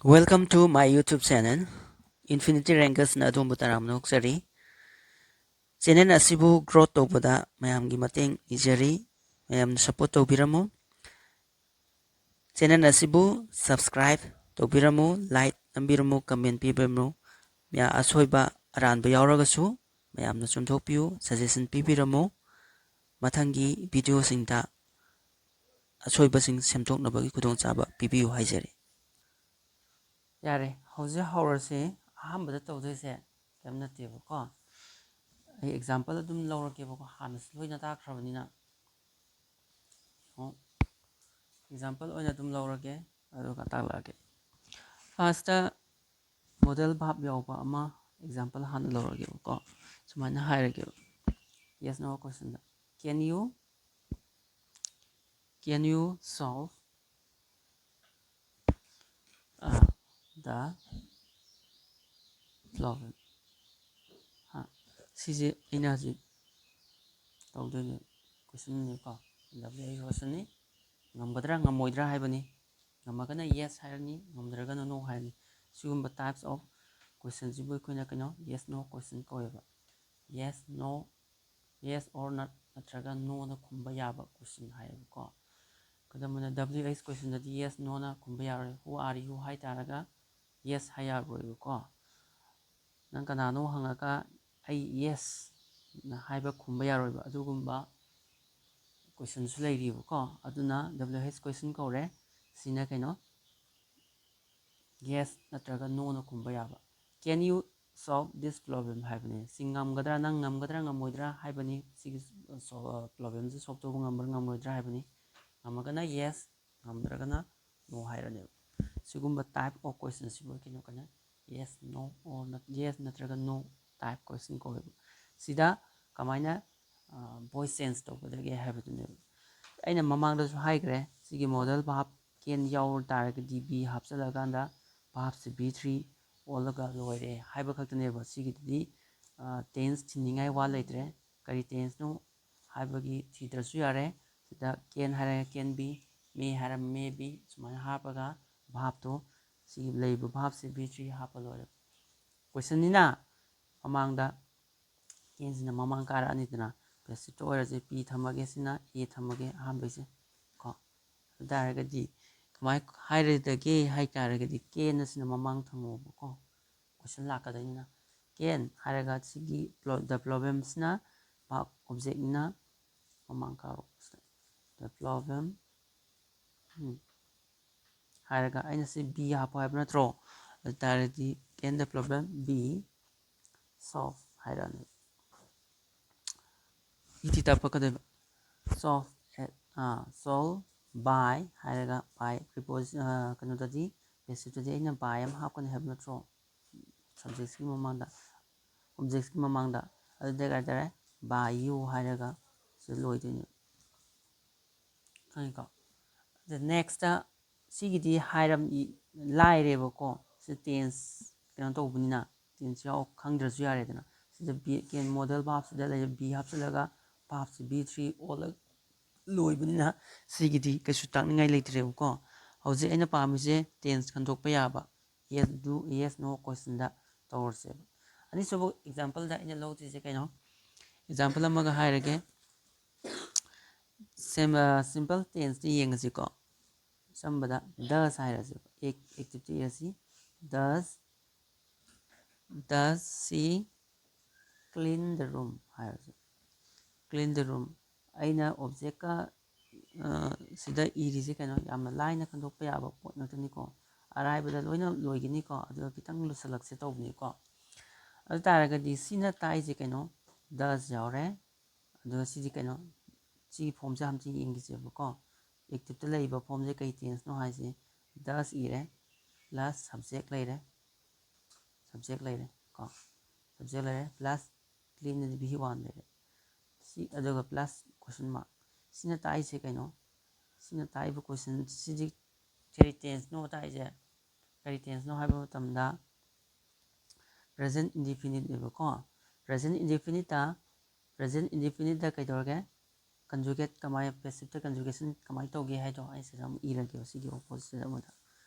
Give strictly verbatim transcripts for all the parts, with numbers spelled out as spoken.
Welcome to my YouTube channel. Infinity Rangersꯅ ꯑꯗꯣꯝꯕꯨ ꯇꯔꯥꯝꯅ ꯑꯣꯛꯆꯔꯤ꯫ Channel ꯑꯁꯤꯕꯨ growth ꯇꯧꯕꯗ ꯃꯌꯥꯝꯒꯤ ꯃꯇꯦꯡ ꯅꯤꯖꯔꯤ꯫ ꯃꯌꯥꯝꯅ support ꯇꯧꯕꯤꯔꯝꯃꯨ꯫ Channel ꯑꯁꯤꯕꯨ subscribe ꯇꯧꯕꯤꯔꯝꯃꯨ, like ꯅꯝꯕꯤꯔꯝꯃꯨ, comment ꯄꯤꯕꯤꯔꯝꯃꯨ꯫ ꯃꯌꯥ-, ꯑꯁꯣꯏꯕ ꯑꯔꯥꯟꯕ ꯌꯥꯎꯔꯒꯁꯨ ꯃꯌꯥꯝꯅ ꯆꯨꯝꯊꯣꯛꯄꯤꯌꯨ, suggestion ꯄꯤꯕꯤꯔꯝꯃꯨ꯫ ꯃꯊꯪꯒꯤ videoꯁꯤꯡꯗ ꯑꯁꯣꯏꯕꯁꯤꯡ ꯁꯦꯝꯗꯣꯛꯅꯕꯒꯤ ꯈꯨꯗꯣꯡꯆꯥꯕ ꯄꯤꯕꯤꯌꯨ ꯍꯥꯏꯖꯔꯤ꯫ ꯌꯥꯔꯦ, ꯍꯧꯖꯤꯛ ꯍꯧꯔꯁꯤ꯫ ꯑꯍꯥꯟꯕꯗ ꯇꯧꯗꯣꯏꯁꯦ ꯀꯩꯝ ꯅꯠꯇꯦꯕꯀꯣ꯫ ꯑꯩ example ꯑꯗꯨꯝ ꯂꯧꯔꯒꯦꯕꯀꯣ, ꯍꯥꯟꯅꯁꯨ ꯂꯣꯏꯅ ꯇꯥꯛꯈ꯭ꯔꯕꯅꯤꯅ꯫ ꯌꯦꯡꯉꯣ, example ꯑꯣꯏꯅ ꯑꯗꯨꯝ ꯂꯧꯔꯒꯦ, ꯑꯗꯨꯒ ꯇꯥꯛꯂꯛꯑꯒꯦ꯫ Firstꯇ modal verb ꯌꯥꯎꯕ ꯑꯃ example ꯍꯥꯟꯅ ꯂꯧꯔꯒꯦꯕꯀꯣ꯫ ꯁꯨꯃꯥꯏꯅ ꯍꯥꯏꯔꯒꯦꯕ, yes no questionꯗ, "Can you, can you solve uh, the problem?" ꯍꯥ, ꯁꯤꯁꯦ ꯑꯩꯅ ꯍꯧꯖꯤꯛ ꯇꯧꯗꯣꯏꯅꯦ, questionꯅꯦꯀꯣ, W H questionꯅꯤ꯫ ꯉꯝꯒꯗ꯭ꯔꯥ ꯉꯝꯃꯣꯏꯗ꯭ꯔꯥ ꯍꯥꯏꯕꯅꯤ꯫ ꯉꯝꯃꯒꯅ yes ꯍꯥꯏꯔꯅꯤ, ꯉꯝꯗ꯭ꯔꯒꯅ no ꯍꯥꯏꯔꯅꯤ꯫ ꯁꯤꯒꯨꯝꯕ types of questionꯁꯤꯕꯨ ꯑꯩꯈꯣꯏꯅ ꯀꯩꯅꯣ, yes no question ꯀꯧꯋꯦꯕ꯫ Yes no, yes or not ꯅꯠꯇ꯭ꯔꯒ noꯅ ꯈꯨꯝꯕ ꯌꯥꯕ question ꯍꯥꯏꯌꯦꯕꯀꯣ꯫ ꯈꯨꯗꯝ ꯑꯣꯏꯅ W H questionꯗꯗꯤ yes noꯅ ꯈꯨꯝꯕ ꯌꯥꯔꯣꯏ꯫ Who are you ꯍꯥꯏ ꯇꯥꯔꯒ yes ꯍꯥꯏ ꯌꯥꯔꯣꯏꯕꯀꯣ꯫ ꯅꯪ ꯀꯅꯥꯅꯣ ꯍꯪꯉꯒ ꯑꯩ yes ꯅ ꯍꯥꯏꯕ ꯈꯨꯝꯕ ꯌꯥꯔꯣꯏꯕ꯫ ꯑꯗꯨꯒꯨꯝꯕ questionꯁꯨ ꯂꯩꯔꯤꯕꯀꯣ꯫ ꯑꯗꯨꯅ W H question ꯀꯧꯔꯦ꯫ ꯁꯤꯅ ꯀꯩꯅꯣ, yes ꯅꯠꯇ꯭ꯔꯒ noꯅ ꯈꯨꯝꯕ ꯌꯥꯕ꯫ "Can you solve this problem?" ꯍꯥꯏꯕꯅꯦ꯫ ꯁꯤ ꯉꯝꯒꯗ꯭ꯔꯥ, ꯅꯪ ꯉꯝꯒꯗ꯭ꯔꯥ ꯉꯝꯃꯣꯏꯗ꯭ꯔꯥ ꯍꯥꯏꯕꯅꯤ꯫ ꯁꯤꯒꯤ problemꯁꯦ solve ꯇꯧꯕ ꯉꯝꯕ꯭ꯔꯥ ꯉꯝꯃꯣꯏꯗ꯭ꯔꯥ ꯍꯥꯏꯕꯅꯤ꯫ ꯉꯝꯃꯒꯅ yes, ꯉꯝꯗ꯭ꯔꯒꯅ no ꯍꯥꯏꯔꯅꯦꯕ꯫ ꯁꯤꯒꯨꯝꯕ type of questionꯁꯤꯕꯨ ꯀꯩꯅꯣ ꯀꯩꯅꯣ, yes no or not, yes ꯅꯠꯇ꯭ꯔꯒ no type question ꯀꯧꯋꯦꯕ꯫ ꯁꯤꯗ ꯀꯃꯥꯏꯅ, ꯑ, voice change ꯇꯧꯒꯗꯒꯦ ꯍꯥꯏꯕꯗꯨꯅꯦꯕ꯫ ꯑꯩꯅ ꯃꯃꯥꯡꯗꯁꯨ ꯍꯥꯏꯈ꯭ꯔꯦ, ꯁꯤꯒꯤ modal verb can ꯌꯥꯎꯔ ꯇꯥꯔꯒꯗꯤ be ꯍꯥꯞꯆꯤꯜꯂꯀꯥꯟꯗ verbꯁꯦ V three ꯑꯣꯜꯂꯒ ꯂꯣꯏꯔꯦ ꯍꯥꯏꯕ ꯈꯛꯇꯅꯦꯕ꯫ ꯁꯤꯒꯤꯗꯗꯤ, ꯑ, tense ꯊꯤꯅꯤꯡꯉꯥꯏ ꯋꯥ ꯂꯩꯇ꯭ꯔꯦ꯫ ꯀꯔꯤ tenseꯅꯣ ꯍꯥꯏꯕꯒꯤ ꯊꯤꯗ꯭ꯔꯁꯨ ꯌꯥꯔꯦ꯫ ꯁꯤꯗ can ꯍꯥꯏꯔꯒ can be, may ꯍꯥꯏꯔꯒ may be, ꯁꯨꯃꯥꯏꯅ ꯍꯥꯞꯄꯒ verbꯇꯣ ꯁꯤꯒꯤ ꯂꯩꯔꯤꯕ verb ꯁꯦ V three ꯍꯥꯞꯄ ꯂꯣꯏꯔꯦ꯫ Question ꯅꯤꯅ ꯃꯃꯥꯡꯗ can ꯁꯤꯅ ꯃꯃꯥꯡ ꯀꯥꯔꯛꯑꯅꯤꯗꯅ, passive ꯇ ꯑꯣꯏꯔꯁꯦ P ꯊꯝꯃꯒꯦ, ꯁꯤꯅ A ꯊꯝꯃꯒꯦ ꯑꯍꯥꯟꯕꯩꯁꯦ ꯀꯣ꯫ ꯑꯗꯨ ꯇꯥꯔꯒꯗꯤ ꯀꯃꯥꯏ ꯍꯥꯏꯔꯗꯒꯦ ꯍꯥꯏ ꯇꯥꯔꯒꯗꯤ can ꯑꯁꯤꯅ ꯃꯃꯥꯡ ꯊꯝꯃꯣꯕꯀꯣ, question ꯂꯥꯛꯀꯗꯣꯏꯅꯤꯅ꯫ Can ꯍꯥꯏꯔꯒ ꯁꯤꯒꯤ ꯄ꯭ꯂꯣ-, the problem ꯁꯤꯅ verb object ꯅꯤꯅ ꯃꯃꯥꯡ ꯀꯥꯔꯛꯄꯁꯤꯗ the problem ꯎꯝ꯫ ꯍꯥꯏꯔꯒ ꯑꯩꯅ ꯁꯤ be ꯍꯥꯞꯄꯣ ꯍꯥꯏꯕ ꯅꯠꯇ꯭ꯔꯣ? ꯑꯗꯨ ꯇꯥꯔꯗꯤ can the problem be solved ꯍꯥꯏꯔꯛꯑꯅꯤ꯫ E T ꯇꯞꯄꯛꯀꯗꯣꯏꯕ꯫ Solved at, ah, solved by ꯍꯥꯏꯔꯒ by preposition, ꯑꯥ, ꯀꯩꯅꯣꯗꯗꯤ, passive ꯇꯗꯤ ꯑꯩꯅ by ꯑꯃ ꯍꯥꯞꯀꯅꯤ ꯍꯥꯏꯕ ꯅꯠꯇ꯭ꯔꯣ? Subject ꯁꯤꯒꯤ ꯃꯃꯥꯡꯗ, object ꯁꯤꯒꯤ ꯃꯃꯥꯡꯗ꯫ ꯑꯗꯨꯗꯤ ꯀꯩ ꯍꯥꯏꯇꯥꯔꯦ? By you ꯍꯥꯏꯔꯒ ꯁꯤ ꯂꯣꯏꯗꯣꯏꯅꯦ꯫ ꯈꯪꯉꯤꯀꯣ? ꯑꯗ next ꯇ ꯁꯤꯒꯤꯗꯤ ꯍꯥꯏꯔꯝ-, ꯂꯥꯏꯔꯦꯕꯀꯣ꯫ ꯁꯤ tense ꯀꯩꯅꯣ ꯇꯧꯕꯅꯤꯅ, tense ꯌꯥꯎ ꯈꯪꯗ꯭ꯔꯁꯨ ꯌꯥꯔꯦꯗꯅ꯫ ꯁꯤꯗ be, can modal verb ꯁꯤꯗ ꯂꯩꯔꯦ, be ꯍꯥꯞꯆꯤꯜꯂꯒ verb ꯁꯤ V three ꯑꯣꯜꯂ ꯂꯣꯏꯕꯅꯤꯅ ꯁꯤꯒꯤꯗꯤ ꯀꯩꯁꯨ ꯇꯥꯛꯅꯤꯡꯉꯥꯏ ꯂꯩꯇ꯭ꯔꯦꯕꯀꯣ꯫ ꯍꯧꯖꯤꯛ ꯑꯩꯅ ꯄꯥꯝꯃꯤꯁꯦ tense ꯈꯟꯗꯣꯛꯄ ꯌꯥꯕ, yes, do, yes, no question ꯗ ꯇꯧꯔꯁꯦꯕ꯫ ꯑꯅꯤꯁꯨꯕ example ꯗ ꯑꯩꯅ ꯂꯧꯗꯣꯏꯁꯦ ꯀꯩꯅꯣ? Example ꯑꯃꯒ ꯍꯥꯏꯔꯒꯦ꯫ Sim-, ꯑ, simple tense ꯇ ꯌꯦꯡꯉꯁꯤꯀꯣ꯫ ꯑꯆꯝꯕꯗ does ꯍꯥꯏꯔꯁꯦꯕ꯫ Ac-, active ꯇ ꯏꯔꯁꯤ꯫ Does, does she clean the room ꯍꯥꯏꯔꯁꯦ꯫ Clean the room꯫ ꯑꯩꯅ object ꯀ, ꯑ, ꯁꯤꯗ ꯏꯔꯤꯁꯦ ꯀꯩꯅꯣ, ꯌꯥꯝꯅ ꯂꯥꯏꯅ ꯈꯟꯗꯣꯛꯄ ꯌꯥꯕ ꯄꯣꯠ ꯉꯥꯛꯇꯅꯤꯀꯣ꯫ ꯑꯔꯥꯏꯕꯗ ꯂꯣꯏꯅ ꯂꯣꯏꯒꯅꯤꯀꯣ꯫ ꯑꯗꯨꯒ ꯈꯤꯇꯪ ꯂꯨꯁꯜꯂꯛꯁꯦ ꯇꯧꯕꯅꯤꯀꯣ꯫ ꯑꯗꯨ ꯇꯥꯔꯒꯗꯤ ꯁꯤꯅ ꯇꯥꯛꯏꯁꯦ ꯀꯩꯅꯣ? Does ꯌꯥꯎꯔꯦ꯫ ꯑꯗꯨꯒ ꯁꯤꯗꯤ ꯀꯩꯅꯣ? ꯁꯤꯒꯤ form ꯁꯦ ꯍꯥꯟꯅ ꯌꯦꯡꯈꯤꯁꯦꯕꯀꯣ꯫ Active ꯇ ꯂꯩꯔꯤꯕ form ꯁꯦ ꯀꯩ tense ꯅꯣ ꯍꯥꯏꯁꯦ, does ꯏꯔꯦ, plus subject ꯂꯩꯔꯦ, subject ꯂꯩꯔꯦ ꯀꯣ, subject ꯂꯩꯔꯦ, plus clean ꯑꯗꯤ V one ꯂꯩꯔꯦ꯫ ꯁꯤ ꯑꯗꯨꯒ plus question mark꯫ ꯁꯤꯅ ꯇꯥꯛꯏꯁꯦ ꯀꯩꯅꯣ? ꯁꯤꯅ ꯇꯥꯛꯏꯕ question ꯁꯤꯗꯤ ꯀꯔꯤ tense ꯅꯣ ꯇꯥꯛꯏꯁꯦ? ꯀꯔꯤ tense ꯅꯣ ꯍꯥꯏꯕ ꯃꯇꯝꯗ present indefinite ꯅꯦꯕꯀꯣ꯫ Present indefinite ꯇ, present indefinite ꯇ ꯀꯩꯗꯧꯔꯒꯦ? Conjugate ꯀꯃꯥꯏ, passive ꯇ conjugation ꯀꯃꯥꯏꯅ ꯇꯧꯒꯦ ꯍꯥꯏꯗꯣ ꯑꯩ ꯁꯤꯗ ꯑꯃꯨꯛ ꯏꯔꯒꯦꯕ, ꯁꯤꯒꯤ opposite ꯑꯃꯗ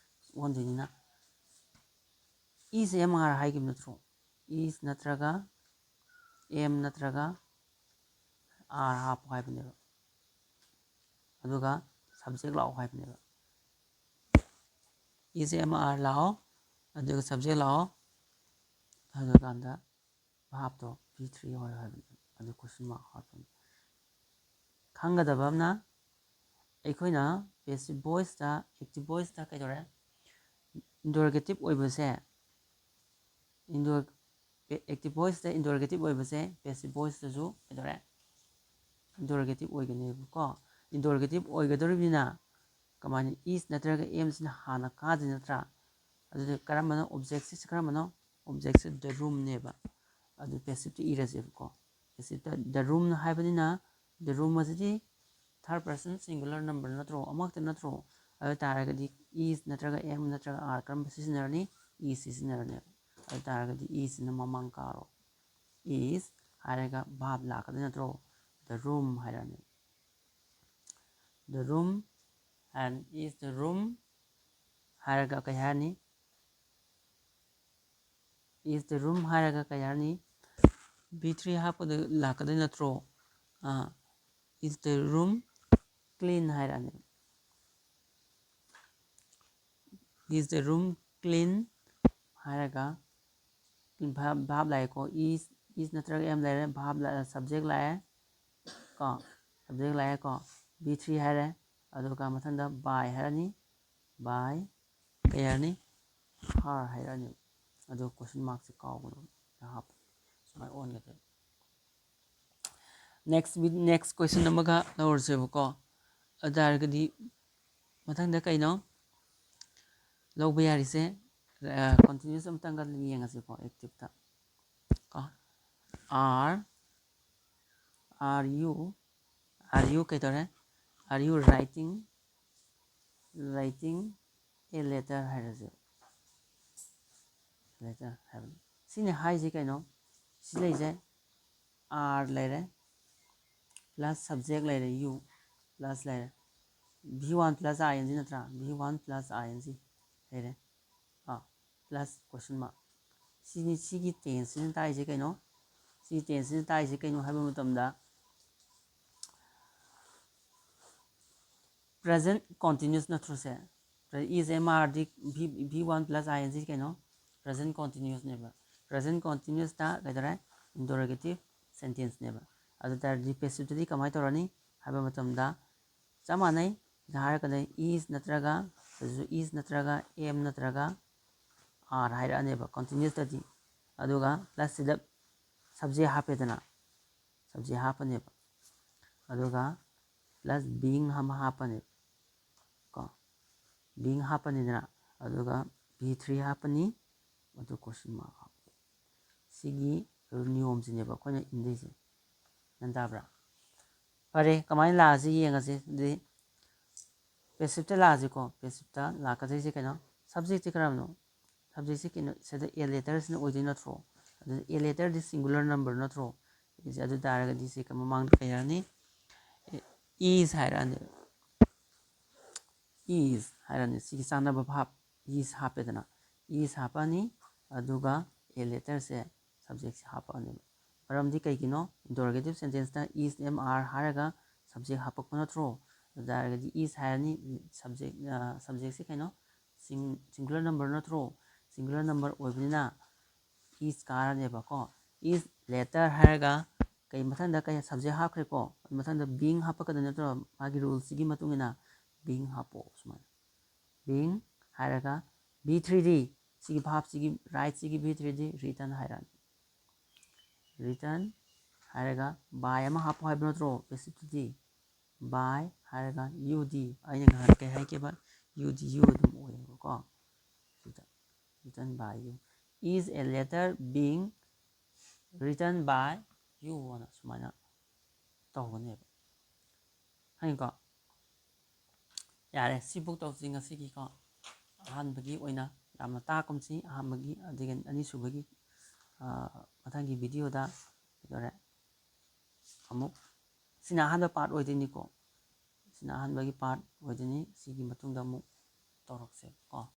ꯑꯣꯟꯗꯣꯏꯅꯤꯅ꯫ Is M R ꯍꯥꯏꯈꯤꯕ ꯅꯠꯇ꯭ꯔꯣ? Is ꯅꯠꯇ꯭ꯔꯒ M ꯅꯠꯇ꯭ꯔꯒ R ꯍꯥꯞꯄꯣ ꯍꯥꯏꯕꯅꯦꯕ꯫ ꯑꯗꯨꯒ subject ꯂꯥꯛꯑꯣ ꯍꯥꯏꯕꯅꯦꯕ꯫ Is M R ꯂꯥꯛꯑꯣ, ꯑꯗꯨꯒ subject ꯂꯥꯛꯑꯣ꯫ ꯑꯗꯨꯀꯥꯟꯗ verb ꯇꯣ V three ꯑꯣꯏꯌꯣ ꯍꯥꯏꯕꯅꯦꯕ꯫ ꯑꯗꯨ question mark ꯍꯥꯞꯄꯅꯤ꯫ ꯈꯪꯒꯗꯕ ꯑꯃꯅ, ꯑꯩꯈꯣꯏꯅ passive voice ꯇ, active voice ꯇ ꯀꯩꯗꯧꯔꯦ? Interrogative ꯑꯣꯏꯕꯁꯦ, inter-, active voice ꯇ interrogative ꯑꯣꯏꯕꯁꯦ passive voice ꯇꯁꯨ ꯀꯩꯗꯧꯔꯦ? Interrogative ꯑꯣꯏꯒꯅꯦꯕꯀꯣ꯫ Interrogative ꯑꯣꯏꯒꯗꯧꯔꯤꯕꯅꯤꯅ ꯀꯃꯥꯏꯅ is ꯅꯠꯇ꯭ꯔꯒ M ꯁꯤꯅ ꯍꯥꯟꯅ ꯀꯥꯗꯣꯏ ꯅꯠꯇ꯭ꯔꯥ? ꯑꯗꯨꯗꯤ ꯀꯔꯝꯕꯅꯣ object ꯁꯤ, ꯀꯔꯝꯕꯅꯣ? Object ꯁꯤ the room ꯅꯦꯕ꯫ ꯑꯗꯨ passive ꯇ ꯏꯔꯁꯦꯕꯀꯣ꯫ Passive ꯇ the room ꯍꯥꯏꯕꯅꯤꯅ the room ꯑꯁꯤꯗꯤ third person singular number ꯅꯠꯇ꯭ꯔꯣ? ꯑꯃꯈꯛꯇ ꯅꯠꯇ꯭ꯔꯣ? ꯑꯗꯨ ꯇꯥꯔꯒꯗꯤ is ꯅꯠꯇ꯭ꯔꯒ M ꯅꯠꯇ꯭ꯔꯒ R ꯀꯔꯝꯕ ꯁꯤꯖꯤꯟꯅꯔꯅꯤ? Is ꯁꯤꯖꯤꯟꯅꯔꯅꯦꯕ꯫ ꯑꯗꯨ ꯇꯥꯔꯒꯗꯤ is ꯁꯤꯅ ꯃꯃꯥꯡ ꯀꯥꯔꯣ꯫ Is ꯍꯥꯏꯔꯒ verb ꯂꯥꯛꯀꯗꯣꯏ ꯅꯠꯇ꯭ꯔꯣ? The room ꯍꯥꯏꯔꯛꯑꯅꯤ꯫ The room, and is the room ꯍꯥꯏꯔꯒ ꯀꯩ ꯍꯥꯏꯔꯅꯤ? Is the room ꯍꯥꯏꯔꯒ ꯀꯩ ꯍꯥꯏꯔꯅꯤ? V three ꯍꯥꯞꯄꯗ ꯂꯥꯛꯀꯗꯣꯏ ꯅꯠꯇ꯭ꯔꯣ? ꯑꯥ, is the room clean ꯍꯥꯏꯔꯛꯑꯅꯤ꯫ Is the room clean ꯍꯥꯏꯔꯒ verb, verb ꯂꯥꯛꯑꯦꯀꯣ꯫ Is, is ꯅꯠꯇ꯭ꯔꯒ M ꯂꯩꯔꯦ, verb ꯂꯥꯛꯑꯦ, subject ꯂꯥꯛꯑꯦ ꯀꯣ, subject ꯂꯥꯛꯑꯦꯀꯣ, V three ꯍꯥꯏꯔꯦ꯫ ꯑꯗꯨꯒ ꯃꯊꯪꯗ by ꯍꯥꯏꯔꯅꯤ, by ꯀꯩ ꯍꯥꯏꯔꯅꯤ? Her ꯍꯥꯏꯔꯛꯑꯅꯤ꯫ ꯑꯗꯣ question mark ꯁꯦ ꯀꯥꯎꯒꯅꯨ, ꯍꯥꯞꯄꯨ꯫ ꯁꯨꯃꯥꯏꯅ ꯑꯣꯟꯒꯗꯕ꯫ Next, next question ꯑꯃꯒ ꯂꯧꯔꯁꯦꯕꯀꯣ꯫ ꯑꯗꯨ ꯇꯥꯔꯒꯗꯤ ꯃꯊꯪꯗ ꯀꯩꯅꯣ ꯂꯧꯕ ꯌꯥꯔꯤꯁꯦ? ꯑ, continuous ꯑꯃꯇꯪꯒ ꯌꯦꯡꯉꯁꯤꯀꯣ, active ꯇ ꯀꯣ꯫ Are, are you, are you ꯀꯩꯗꯧꯔꯦ? Are you writing, writing a letter ꯍꯥꯏꯔꯁꯦ꯫ Letter ꯍꯥꯏꯕꯅꯤ꯫ ꯁꯤꯅ ꯍꯥꯏꯁꯤ ꯀꯩꯅꯣ? ꯁꯤ ꯂꯩꯁꯦ are ꯂꯩꯔꯦ, plus subject ꯂꯩꯔꯦ, you, plus ꯂꯩꯔꯦ, V one plus I N G ꯅꯠꯇ꯭ꯔꯥ? V one plus I N G ꯂꯩꯔꯦ꯫ ꯑꯥ, plus question mark꯫ ꯁꯤꯅꯤ, ꯁꯤꯒꯤ tenseꯁꯤꯅ ꯇꯥꯛꯏꯁꯦ ꯀꯩꯅꯣ? ꯁꯤꯒꯤ tenseꯁꯤꯅ ꯇꯥꯛꯏꯁꯦ ꯀꯩꯅꯣ ꯍꯥꯏꯕ ꯃꯇꯝꯗ, present continuous ꯅꯠꯇ꯭ꯔꯣ ꯁꯦ? Is, am, are D V, V one plus I N G ꯀꯩꯅꯣ? Present continuousꯅꯦꯕ꯫ Present continuousꯇ ꯀꯩꯗꯧꯔꯦ? Interrogative sentenceꯅꯦꯕ꯫ ꯑꯗꯨ ꯇꯥꯔꯗꯤ passiveꯇꯗꯤ ꯀꯃꯥꯏꯅ ꯇꯧꯔꯅꯤ ꯍꯥꯏꯕ ꯃꯇꯝꯗ, ꯆꯞ ꯃꯥꯟꯅꯩ꯫ ꯁꯤꯗ ꯍꯥꯏꯔꯛꯀꯗꯣꯏ is ꯅꯠꯇ꯭ꯔꯒ, ꯁꯤꯗꯁꯨ is ꯅꯠꯇ꯭ꯔꯒ am ꯅꯠꯇ꯭ꯔꯒ are ꯍꯥꯏꯔꯛꯑꯅꯦꯕ continuousꯇꯗꯤ꯫ ꯑꯗꯨꯒ plus ꯁꯤꯗ subject ꯍꯥꯞꯄꯦꯗꯅ, subject ꯍꯥꯞꯄꯅꯦꯕ꯫ ꯑꯗꯨꯒ plus being ꯑꯃ ꯍꯥꯞꯄꯅꯦꯕ ꯀꯣ꯫ Being ꯍꯥꯞꯄꯅꯤꯗꯅ, ꯑꯗꯨꯒ V three ꯍꯥꯞꯄꯅꯤ, ꯑꯗꯨ question mark ꯍꯥꯞꯄꯅꯤ꯫ ꯁꯤꯒꯤ ꯅꯤꯌꯣꯝꯁꯤꯅꯦꯕ ꯑꯩꯈꯣꯏꯅ ꯏꯟꯗꯣꯏꯁꯦ꯫ ꯒ꯭ꯌꯥꯟ ꯇꯥꯕ꯭ꯔꯥ? ꯐꯔꯦ, ꯀꯃꯥꯏꯅ ꯂꯥꯛꯑꯁꯤ ꯌꯦꯡꯉꯁꯤ꯫ ꯑꯗꯨꯗꯤ passiveꯇ ꯂꯥꯛꯑꯁꯤꯀꯣ꯫ Passiveꯇ ꯂꯥꯛꯀꯗꯣꯏꯁꯦ ꯀꯩꯅꯣ? Subjectꯁꯦ ꯀꯔꯝꯕꯅꯣ? Subjectꯁꯦ ꯀꯩꯅꯣ? ꯁꯤꯗ a letterꯁꯤꯅ ꯑꯣꯏꯗꯣꯏ ꯅꯠꯇ꯭ꯔꯣ? ꯑꯗꯨ a letterꯗꯤ singular number ꯅꯠꯇ꯭ꯔꯣ? ꯁꯤ ꯑꯗꯨ ꯇꯥꯔꯒꯗꯤ ꯁꯤ ꯀ-, ꯃꯃꯥꯡꯗ ꯀꯩ ꯍꯥꯏꯔꯅꯤ? Is ꯍꯥꯏꯔꯛꯑꯅꯤ꯫ Is ꯍꯥꯏꯔꯛꯑꯅꯤ꯫ ꯁꯤꯒꯤ ꯆꯥꯟꯅꯕ ꯚꯥꯞ is ꯍꯥꯞꯄꯦꯗꯅ, is ꯍꯥꯞꯄꯛꯑꯅꯤ꯫ ꯑꯗꯨꯒ a letterꯁꯦ subjectꯁꯦ ꯍꯥꯞꯄꯛꯑꯅꯦꯕ꯫ ꯃꯔꯝꯗꯤ ꯀꯩꯒꯤꯅꯣ? Interrogative sentenceꯇ is, am, are ꯍꯥꯏꯔꯒ subject ꯍꯥꯞꯄꯛꯄ ꯅꯠꯇ꯭ꯔꯣ? ꯑꯗꯨ ꯇꯥꯔꯒꯗꯤ is ꯍꯥꯏꯔꯅꯤ, subject, ꯑ, subjectꯁꯦ ꯀꯩꯅꯣ? Sing-, singular number ꯅꯠꯇ꯭ꯔꯣ? Singular number ꯑꯣꯏꯕꯅꯤꯅ is ꯀꯥꯔꯅꯦꯕꯀꯣ꯫ Is letter ꯍꯥꯏꯔꯒ ꯀꯩ ꯃꯊꯪꯗ ꯀꯩ subject ꯍꯥꯞꯈ꯭ꯔꯦꯀꯣ? ꯃꯊꯪꯗ being ꯍꯥꯞꯄꯛꯀꯗꯣꯏ ꯅꯠꯇ꯭ꯔꯣ? ꯃꯥꯒꯤ ruleꯁꯤꯒꯤ ꯃꯇꯨꯡ ꯏꯟꯅ being ꯍꯥꯞꯄꯣ ꯁꯨꯃꯥꯏꯅ꯫ Being ꯍꯥꯏꯔꯒ V threeꯗꯤ, ꯁꯤꯒꯤ ꯚꯥꯞꯁꯤꯒꯤ rightꯁꯤꯒꯤ V threeꯗꯤ written ꯍꯥꯏꯔꯛꯑꯅꯤ꯫ Written ꯍꯥꯏꯔꯒ by ꯑꯃ ꯍꯥꯞꯄꯣ ꯍꯥꯏꯕ ꯅꯠꯇ꯭ꯔꯣ passiveꯇꯗꯤ? By ꯍꯥꯏꯔꯒ U D, ꯑꯩꯅ ꯉꯍꯥꯟ ꯀꯩ ꯍꯥꯏꯒꯦꯕ? U D U ꯑꯗꯨꯝ ꯑꯣꯏꯌꯦꯕꯀꯣ꯫ ꯁꯤꯗ written by you is a letter being written by you ꯑꯅ ꯁꯨꯃꯥꯏꯅ ꯇꯧꯒꯅꯦꯕ꯫ ꯈꯪꯉꯤꯀꯣ? ꯌꯥꯔꯦ, ꯁꯤꯕꯨꯛ ꯇꯧꯁꯤ ꯉꯁꯤꯒꯤꯀꯣ꯫ ꯑꯍꯥꯟꯕꯒꯤ ꯑꯣꯏꯅ ꯌꯥꯝꯅ ꯇꯥꯛꯀꯨꯝꯁꯤ꯫ ꯑꯍꯥꯟꯕꯒꯤ, ꯑꯗꯒꯤ ꯑꯅꯤꯁꯨꯕꯒꯤ, ꯑ, ꯃꯊꯪꯒꯤ videoꯗ ꯀꯩꯗꯧꯔꯦ? ꯑꯃꯨꯛ ꯁꯤꯅ ꯑꯍꯥꯟꯕ part ꯑꯣꯏꯗꯣꯏꯅꯤꯀꯣ꯫ ꯁꯤꯅ ꯑꯍꯥꯟꯕꯒꯤ part ꯑꯣꯏꯗꯣꯏꯅꯤ꯫ ꯁꯤꯒꯤ ꯃꯇꯨꯡꯗ ꯑꯃꯨꯛ ꯇꯧꯔꯛꯁꯦꯕꯀꯣ꯫